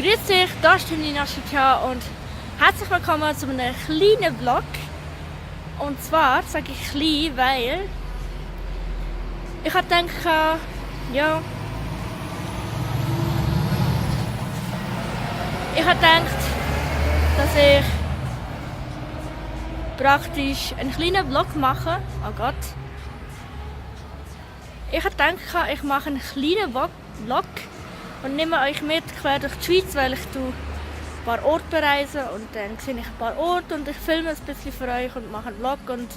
Grüß dich, da ist Nina Schitja und herzlich willkommen zu einem kleinen Vlog. Und zwar sage ich klein, weil ich habe gedacht, ja, dass ich praktisch einen kleinen Vlog mache. Oh Gott. Ich habe gedacht, ich mache einen kleinen Vlog und nehme euch mit quer durch die Schweiz, weil ich ein paar Orte bereise und dann sehe ich ein paar Orte und ich filme ein bisschen für euch und mache einen Vlog und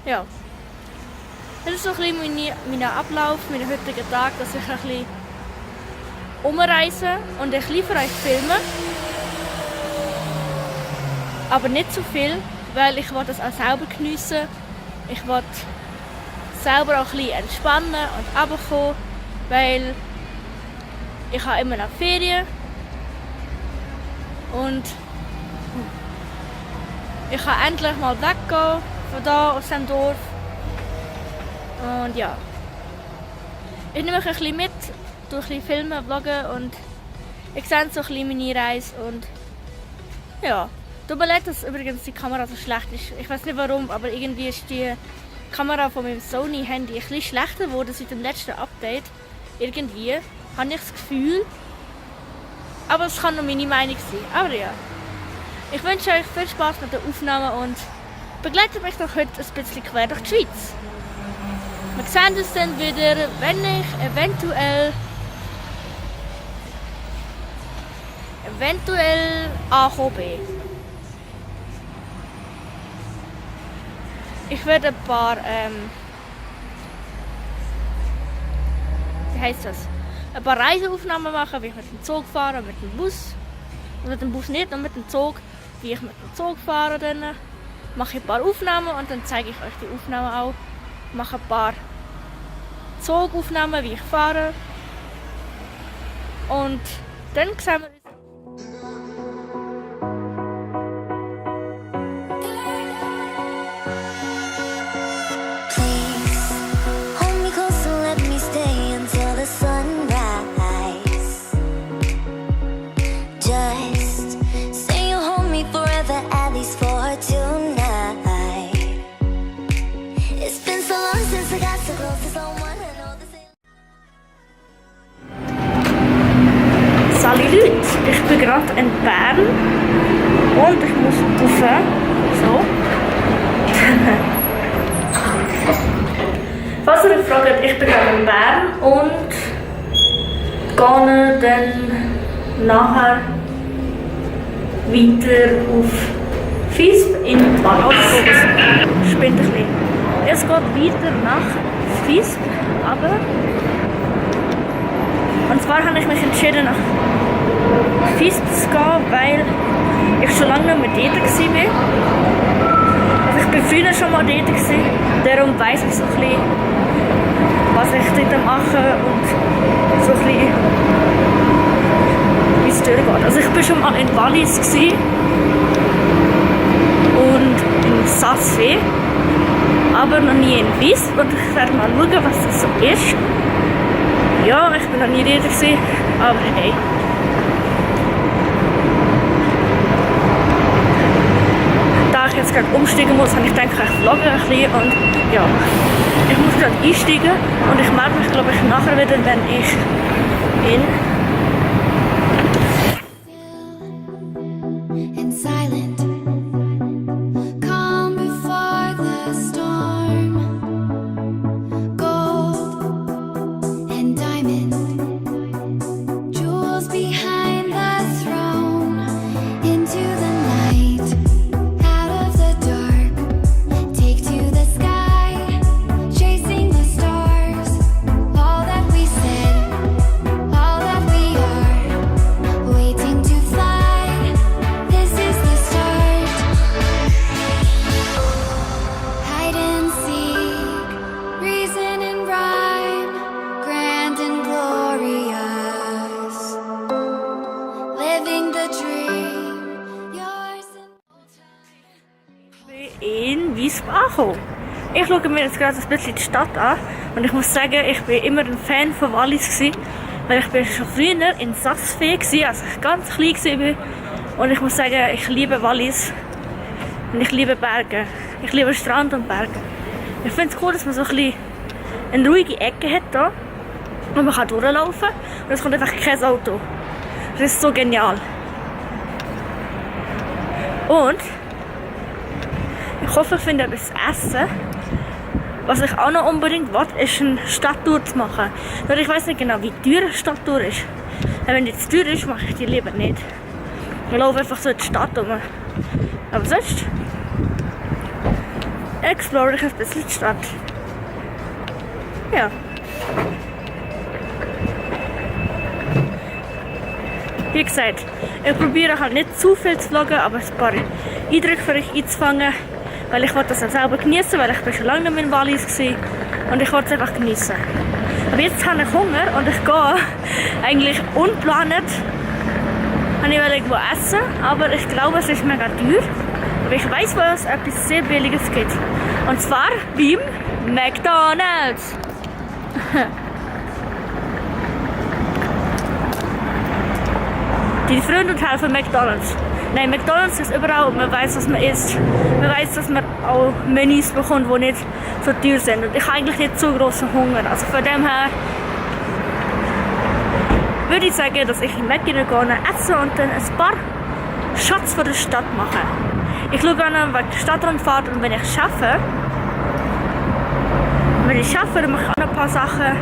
ja. Das ist so ein bisschen mein Ablauf, mein heutiger Tag, dass ich ein bisschen umreise und ein bisschen für euch filme. Aber nicht zu viel, weil ich will das auch selber geniessen. Ich will selber auch ein bisschen entspannen und runterkommen, weil ich habe immer noch Ferien und ich kann endlich mal weggehen von da aus dem Dorf. Und ja, ich nehme euch ein bisschen mit, durch ein bisschen filmen, vloggen und ich sehe so ein bisschen meine Reise und ja. Tut mir leid, dass übrigens die Kamera so schlecht ist. Ich weiß nicht warum, aber irgendwie ist die Kamera von meinem Sony-Handy ein bisschen schlechter geworden seit dem letzten Update. Irgendwie habe ich das Gefühl. Aber es kann nur meine Meinung sein. Aber ja. Ich wünsche euch viel Spaß mit der Aufnahme und begleitet mich doch heute ein bisschen quer durch die Schweiz. Wir sehen uns dann wieder, wenn ich eventuell angekommen bin. Ich werde ein paar, wie heisst das? Ein paar Reiseaufnahmen machen, wie ich mit dem Zug fahre, mit dem Bus. Und mit dem Bus nicht, nur mit dem Zug. Wie ich mit dem Zug fahre, dann mache ich ein paar Aufnahmen und dann zeige ich euch die Aufnahmen auch. Ich mache ein paar Zugaufnahmen, wie ich fahre. Und dann sehen wir uns. Salut Leute, ich bin gerade in Bern und ich muss rauf. So. Falls ihr euch fragt, ich bin gerade in Bern und gehe dann nachher weiter auf Visp in Wallis. Spinnt ein bisschen. Es geht weiter nach Visp, aber und zwar habe ich mich entschieden, nach Visp zu gehen, weil ich schon lange nicht mehr dort war. Also ich war früher schon mal dort, darum weiss ich so ein bisschen, was ich dort mache und so ein bisschen, wie es durchgeht. Also ich war schon mal in Wallis und in Saas-Fee, aber noch nie in Visp und ich werde mal schauen, was das so ist. Ja, ich bin noch nie dort, aber hey. Da ich jetzt gerade umsteigen muss, habe ich gedacht, ich vlogge ein bisschen und ja. Ich muss gerade einsteigen und ich melde mich, glaube ich, nachher wieder, wenn ich in Visp angekommen. Ich schaue mir jetzt gerade ein bisschen die Stadt an und ich muss sagen, ich war immer ein Fan von Wallis gewesen. Weil ich bin schon früher in Saas-Fee war, als ich ganz klein war. Und ich muss sagen, ich liebe Wallis. Und ich liebe Berge. Ich liebe Strand und Berge. Ich finde es cool, dass man so ein bisschen eine ruhige Ecke hat hier, wo man kann durchlaufen kann. Und es kommt einfach kein Auto. Das ist so genial. Und ich hoffe, ich finde etwas zu essen. Was ich auch noch unbedingt will, ist eine Stadttour zu machen. Nur ich weiß nicht genau, wie teuer eine Stadttour ist. Wenn die zu teuer ist, mache ich die lieber nicht. Ich laufe einfach so in die Stadt rum. Aber sonst explore ich ein bisschen die Stadt. Ja. Wie gesagt, ich probiere halt nicht zu viel zu vloggen, aber ein paar Eindrücke für euch einzufangen. Weil ich wollte das auch selber genießen, weil ich bin schon lange nicht mehr in Wallis war. Und ich wollte es einfach genießen. Aber jetzt habe ich Hunger und ich gehe eigentlich ungeplant. Ich wollte irgendwo essen, aber ich glaube, es ist mega teuer. Aber ich weiss, wo es etwas sehr Billiges gibt. Und zwar beim McDonald's. Die Freunde und helfen McDonald's. Nein, McDonald's ist überall und man weiß, was man isst. Man weiß, dass man auch Menüs bekommt, die nicht so teuer sind. Und ich habe eigentlich nicht so großen Hunger. Also von dem her würde ich sagen, dass ich in Mcdonald's gehe essen und dann ein paar Shots von der Stadt mache. Ich schaue gerne wegen der Stadtrundfahrt und wenn ich schaffe, dann mache ich auch noch ein paar Sachen.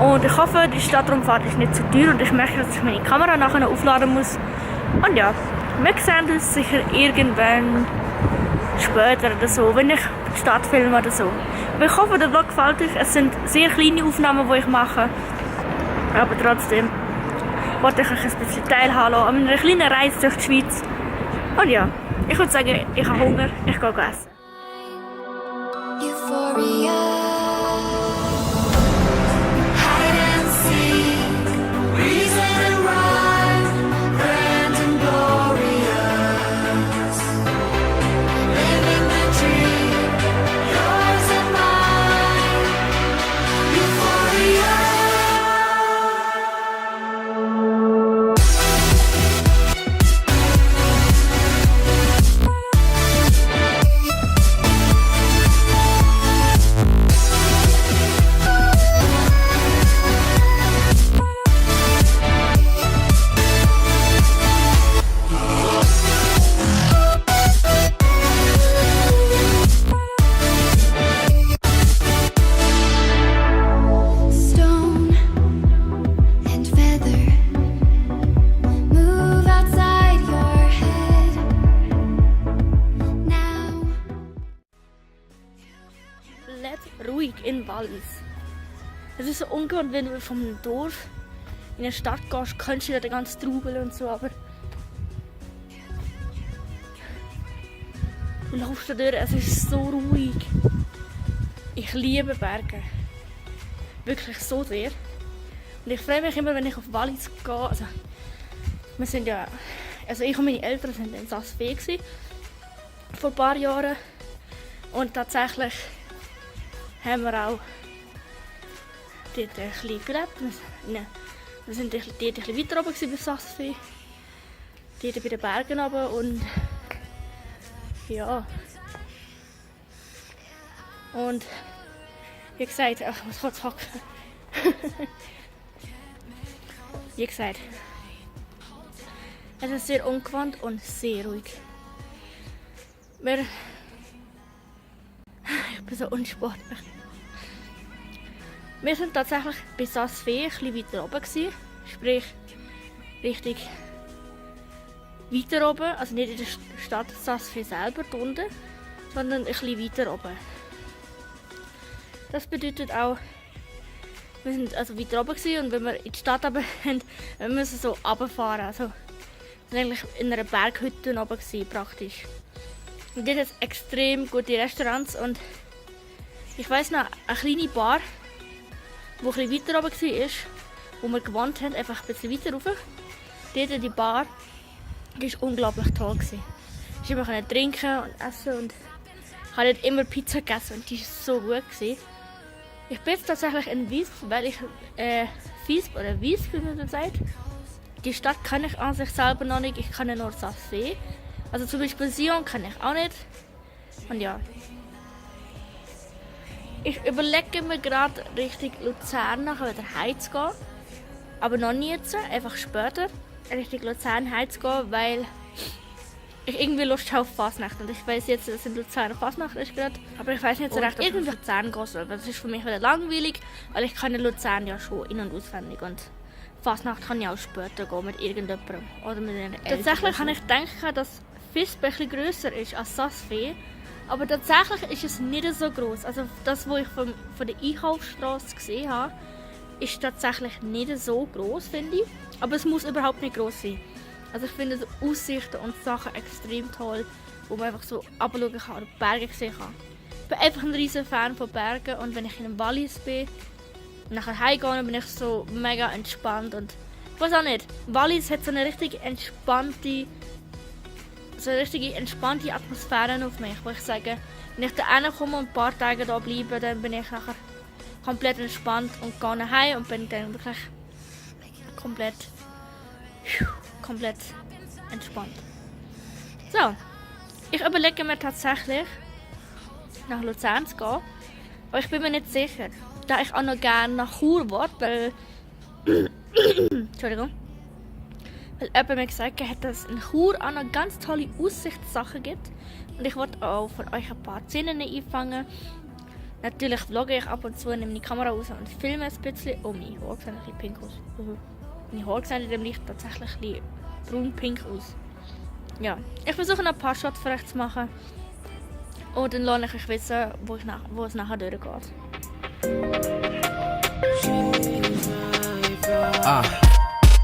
Und ich hoffe, die Stadtrundfahrt ist nicht zu teuer und ich merke, dass ich meine Kamera nachher aufladen muss. Und ja, wir sehen uns sicher irgendwann später oder so, wenn ich die Stadt filme oder so. Aber ich hoffe, der Vlog gefällt euch. Es sind sehr kleine Aufnahmen, die ich mache. Aber trotzdem wollte ich euch ein bisschen teilhaben an einer kleinen Reise durch die Schweiz. Und ja, ich würde sagen, ich habe Hunger, ich gehe essen. Euphoria. Ruhig in Wallis. Es ist so ungewohnt, wenn du vom Dorf in eine Stadt gehst, kannst du ja den ganzen Trubel und so, aber du laufst da durch, es ist so ruhig. Ich liebe Berge. Wirklich so sehr. Und ich freue mich immer, wenn ich auf Wallis gehe. Also, wir sind ja, also ich und meine Eltern sind in Saas-Fee vor ein paar Jahren. Und tatsächlich haben wir auch dort ein bisschen gelebt. Wir sind dort ein bisschen weiter oben bei Saas-Fee. Dort bei den Bergen oben und ja. Und wie gesagt, ach, ich muss kurz hocken. Wie gesagt, es ist sehr ungewohnt und sehr ruhig. Ich bin so unsportlich. Wir sind tatsächlich bei Saas-Fee ein bisschen weiter oben gewesen, sprich richtig weiter oben, also nicht in der Stadt Saas-Fee selber unten, sondern ein bisschen weiter oben. Das bedeutet auch, wir sind also weiter oben gewesen, und wenn wir in die Stadt runter haben, wir müssen so runterfahren. Also, wir sind eigentlich in einer Berghütte oben gewesen, praktisch. Und dort hat es extrem gute Restaurants und ich weiss noch, eine kleine Bar, die ein bisschen weiter oben war, wo wir gewohnt haben, einfach ein bisschen weiter rauf. Dort die Bar, die war unglaublich toll. Ich konnte trinken und essen und ich habe dort immer Pizza gegessen und die war so gut. Ich bin jetzt tatsächlich in Wies, weil ich Visp oder Visp, wie man so sagt. Die Stadt kann ich an sich selber noch nicht, ich kann ja nur Saas-Fee. Also zum Beispiel Sion kann ich auch nicht. Und ja. Ich überlege mir gerade Richtung Luzern nachher wieder heimzugehen. Aber noch nie jetzt, einfach später Richtung Luzern heimzugehen, weil ich irgendwie Lust habe auf Fasnacht. Und ich weiß jetzt, dass in Luzern Fasnacht ist gerade. Aber ich weiß nicht so recht, ob ich in Luzern gehen soll. Das ist für mich wieder langweilig, weil ich kann in Luzern ja schon in- und auswendig. Und Fasnacht kann ich auch später gehen mit irgendjemandem oder mit einer Eltern. Tatsächlich habe ich gedacht, dass Visp ein bisschen grösser ist als Saas-Fee. Aber tatsächlich ist es nicht so groß. Also das, was ich von der Einkaufsstraße gesehen habe, ist tatsächlich nicht so groß, finde ich. Aber es muss überhaupt nicht groß sein. Also ich finde die Aussichten und Sachen extrem toll, wo man einfach so abschauen kann oder Berge sehen kann. Ich bin einfach ein riesen Fan von Bergen und wenn ich in einem Wallis bin und nachher heimgehe, bin ich so mega entspannt und ich weiß auch nicht, Wallis hat so eine richtig entspannte Atmosphäre auf mich, wo ich sage, wenn ich da hinkomme und ein paar Tage da bleibe, dann bin ich nachher komplett entspannt und gehe nach Hause und bin dann wirklich komplett entspannt. So, ich überlege mir tatsächlich, nach Luzern zu gehen, aber ich bin mir nicht sicher, da ich auch noch gerne nach Chur will, weil Entschuldigung, weil jemand mir gesagt hat, dass es in Chur auch noch ganz tolle Aussichtssachen gibt und ich wollte auch von euch ein paar Szenen einfangen. Natürlich vlogge ich ab und zu, nehme die Kamera raus und filme ein bisschen. Oh, meine Haare sehen ein bisschen pink aus. Meine Haare sehen in dem Licht tatsächlich ein bisschen braun-pink aus. Ja, ich versuche noch ein paar Shots für euch zu machen. Und dann lasse ich euch wissen, wo es nachher durchgeht.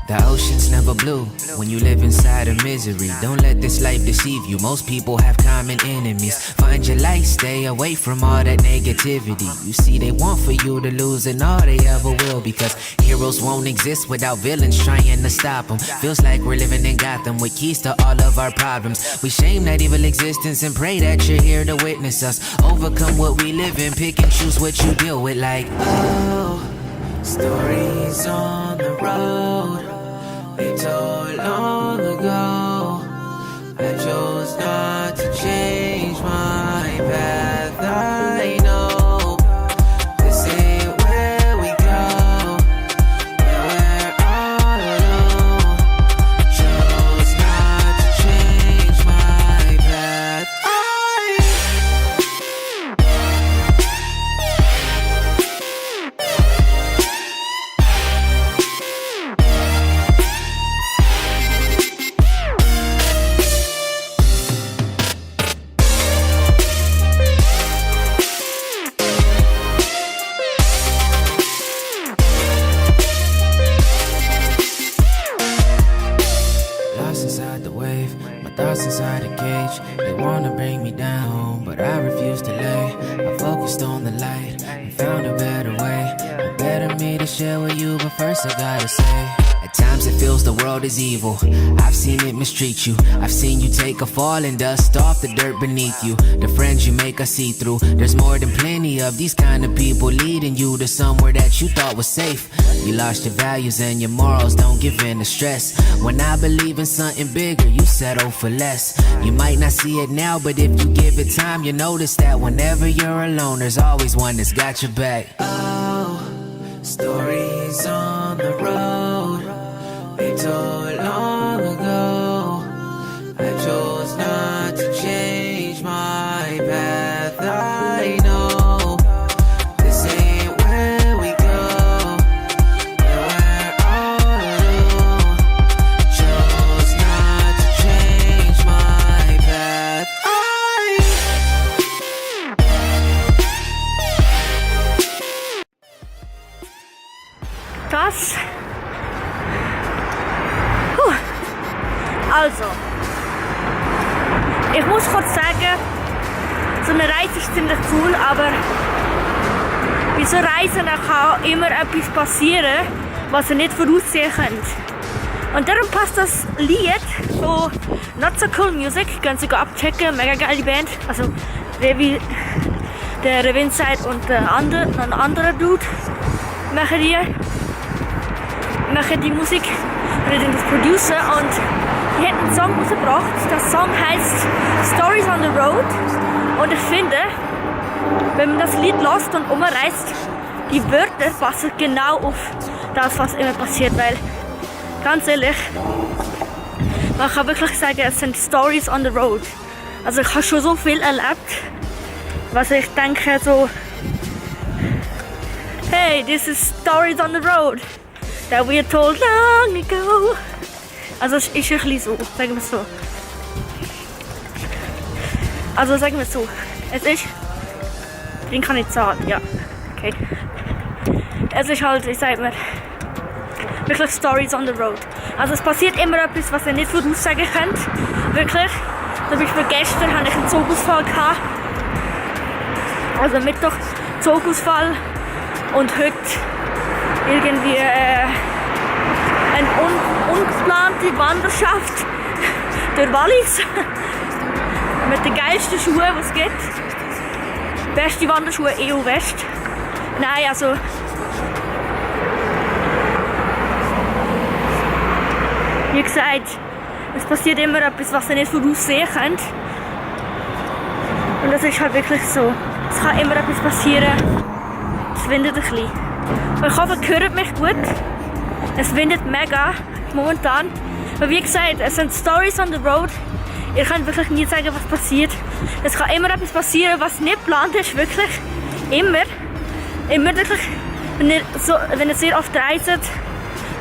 The ocean's never blue when you live inside of misery. Don't let this life deceive you. Most people have common enemies. Find your light, stay away from all that negativity. You see, they want for you to lose, and all they ever will. Because heroes won't exist without villains trying to stop them. Feels like we're living in Gotham with keys to all of our problems. We shame that evil existence and pray that you're here to witness us. Overcome what we live in, pick and choose what you deal with. Like, oh, stories on the road. They told long ago. I chose not to change my path. I know this ain't where we go, but we're all alone. Chose not to change my path. Lost inside the wave, my thoughts inside a cage. They wanna bring me down, but I refuse to lay. I focused on the light and found a better way. A better me to share with you, but first I gotta say, at times it feels the world is evil. I've seen it mistreat you. I've seen you take a fall and dust off the dirt beneath you. The friends you make I see through. There's more than plenty of these kind of people leading you to somewhere that you thought was safe. You lost your values and your morals, don't give in to stress. When I believe in something bigger, you settle for less. You might not see it now, but if you give it time, you notice that whenever you're alone, there's always one that's got your back. Oh, stories on the road. They told long ago. I chose not to change my path. I know this ain't where we go, but we're all alone. Chose not to change my path. Das. Also, ich muss kurz sagen, so eine Reise ist ziemlich cool, aber bei so Reisen kann immer etwas passieren, was ihr nicht voraussehen könnt. Und darum passt das Lied von Not So Cool Music, könnt ihr abchecken, mega geile Band. Also der Revinside und ein anderer Dude machen die. machen die Musik, oder das Producer, und die haben einen Song rausgebracht. Der Song heißt Stories on the Road. Und ich finde, wenn man das Lied hört und umreißt, die Wörter passen genau auf das, was immer passiert. Weil, ganz ehrlich, man kann wirklich sagen, es sind Stories on the Road. Also ich habe schon so viel erlebt, was ich denke so, hey, this is Stories on the Road that we were told long ago. Also es ist ein bisschen so, sagen wir es so. Also sagen wir es so, es ist, den kann ich sagen, ja, okay. Es ist halt, ich sag mal, wirklich Stories on the Road. Also es passiert immer etwas, was ihr nicht voraussagen könnt, wirklich. Zum Beispiel gestern hatte ich einen Zugausfall gehabt. Also Mittwoch Zugausfall und heute irgendwie eine ungeplante Wanderschaft durch Wallis mit den geilsten Schuhen, die es gibt. Beste Wanderschuhe EU West. Nein, also wie gesagt, es passiert immer etwas, was ihr nicht voraussehen könnt. Und das ist halt wirklich so. Es kann immer etwas passieren. Es windet ein bisschen. Und ich hoffe, ihr hört mich gut. Es windet mega momentan. Aber wie gesagt, es sind Stories on the Road. Ihr könnt wirklich nie sagen, was passiert. Es kann immer etwas passieren, was nicht geplant ist. Wirklich. Immer. Immer wirklich. Wenn ihr sehr oft reist,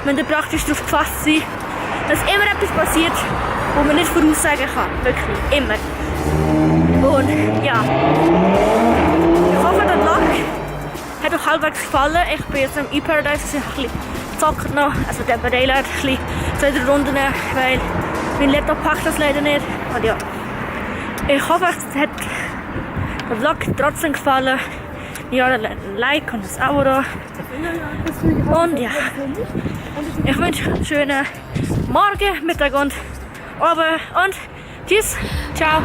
müsst ihr praktisch darauf gefasst sein, dass immer etwas passiert, wo man nicht voraussagen kann. Wirklich. Immer. Und ja. Ich hoffe, der Vlog hat euch halbwegs gefallen. Ich bin jetzt im E-Paradise, also ich habe ein bisschen gezockt noch. Also der Bereich hat ein bisschen 2 Runden, weil mein Laptop packt das leider nicht. Und ja. Ich hoffe, es hat der Vlog trotzdem gefallen. Ja, ein Like und ein Abo. Und ja. Ich wünsche einen schönen Morgen, Mittag und Abend und tschüss, ciao.